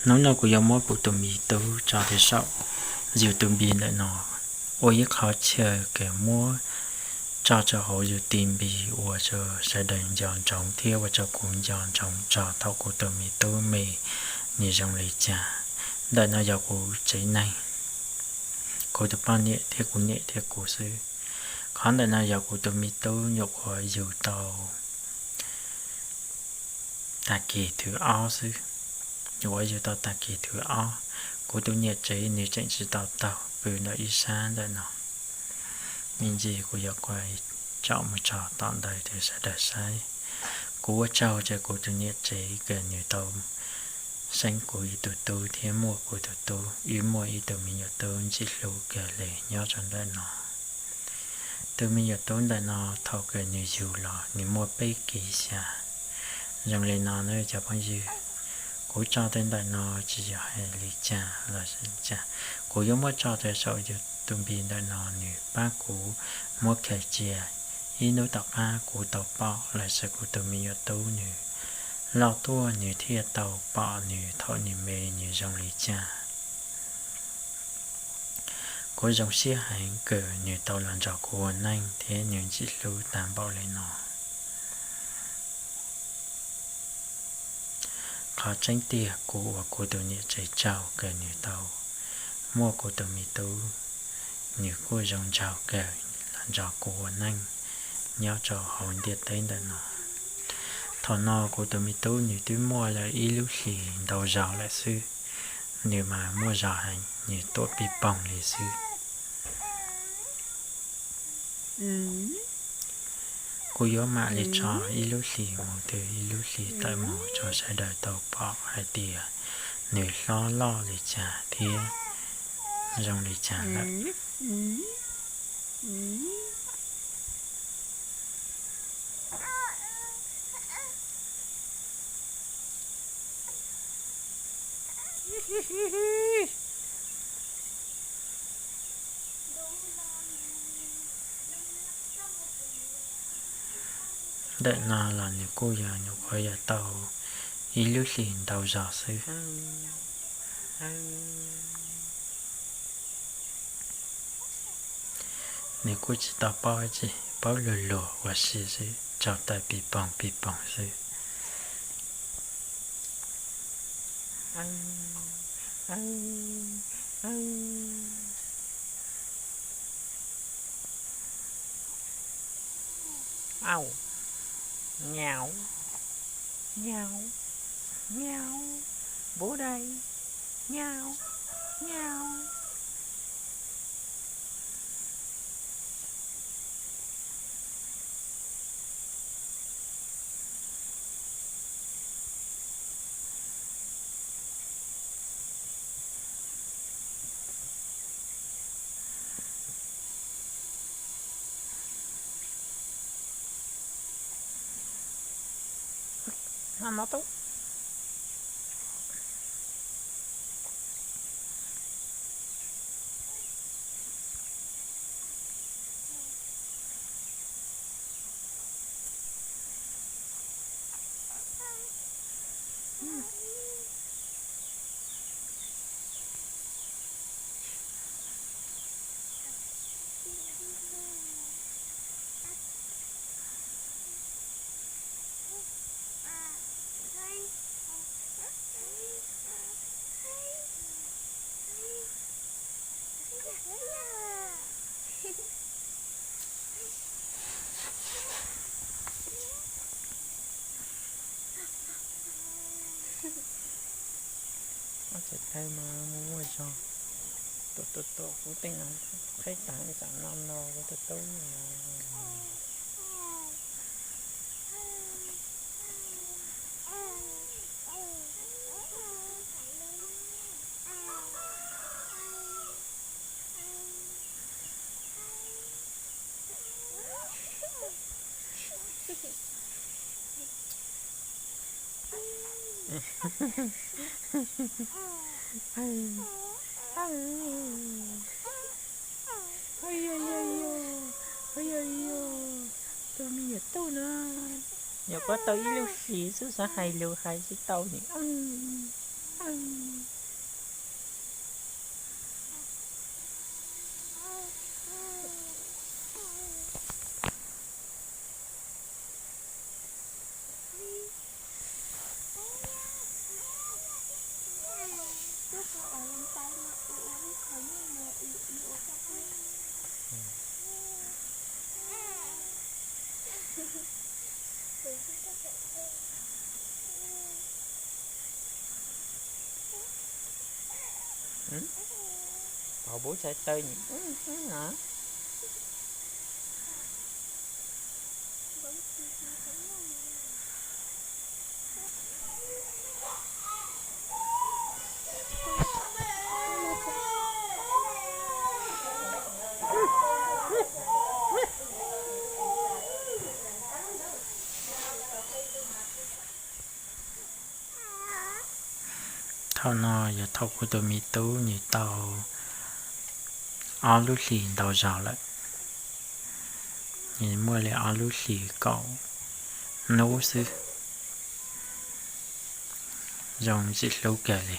Hnub no kuv yuav muab kuv tus me tub tso rau saum YouTube ntawm no, ua ib qhov chaw kws muab tso rau hauv YouTube ua rau sawv daws nco ntsoov thiab ua rau kuv nco ntsoov txog thaum kuv tus me tub me nws zoo li cas. Ntawm no yog kuv tsev neeg, kuv tus poj niam thiab kuv niam thiab kuv xwb. Qhov ntawm no yog kuv tus me tub nyuam qhuav yug tau tag kis thib ob xwb. Nyuam qhuav yug tau tag kis thib ob, kuv tus niam tsev nws tseem tsis tau taug pw ntawm ib sab ntawm no. Me ntsis kuv yuav tsom mus tso tom ntawd rau sawv daws saib. Kuv ua tsaug rau kuv tus niam tsev kws nws tau seeb kuv ib tug tub thiab muaj kuv tus tub, wb muaj ib tug me nyuam tub ntxim hlub kawg li nyob rau ntawm no. Tus me nyuam tub ntawm no thaum kws nws yug los nws muaj peb kiv xya. Zoo li no nawb cov phooj ywg, kuv tso rau ntawm no tsis yog hais li cas los sis li cas, kuv yuav muab tso rau saum YouTube ntawm no nws pab kuv muab khaws cia. Ib hnub tom qab kuv tau pom los sis kuv tus me nyuam tub nws loj tuaj nws thiaj tau pom nws thaum nws me nws zoo li cas. Kuv zoo siab heev kws nws tau los nrog kuv ua neej thiab nws ntxim hlub tag npaum li no. Qhov tseeb tiag kuv ua kuv tus niam tsev tsaug kws nws tau muaj kuv tus me tub, nws kuj zoo nraug kawg los nrog kuv ua neej nyob rau hauv ntiaj teb ntawm no. Thaum no kuv tus me tub nws twb muaj lawm ib lub hlis ntau zaus lawm xwb, nws mas muaj zog heev, nws tuam pis poog li xwb. Kuv yuav mam li tso ib lub hlis mus twg ib lub hlis tawm mus rau sawv daws tau pom hais tias nws hlob loj li cas thiab zoo li cas lawm. Ntawm no los nws kuj yog nyuam qhuav yog tau ib lub hlis ntau zog xwb. Nws kuj tsis tau paub dab tsi, paub luag luag ua si xwb, tsaug tawm pis poog pis poog xwb. Au, nhau, nhau, nhau, bố đây, nhau, nhau. Ob txhais thawj mas muaj muaj zog. Tuam tuam tuam kuv teej no qheb tas tam no no kuv tus tub no. Tus me nyuam tub no, nyuam qhuav tau ib lub hlis xwb xav hais lus hais tsis tau nim. Pov pub tshais taw no. Thaum no yog thaum kuv tus me tub nws tau ob lub hlis ntaus zog lawm. Nws muaj li ob lub hlis kaum hnub xwb. Zoo tsis hlub kawg li.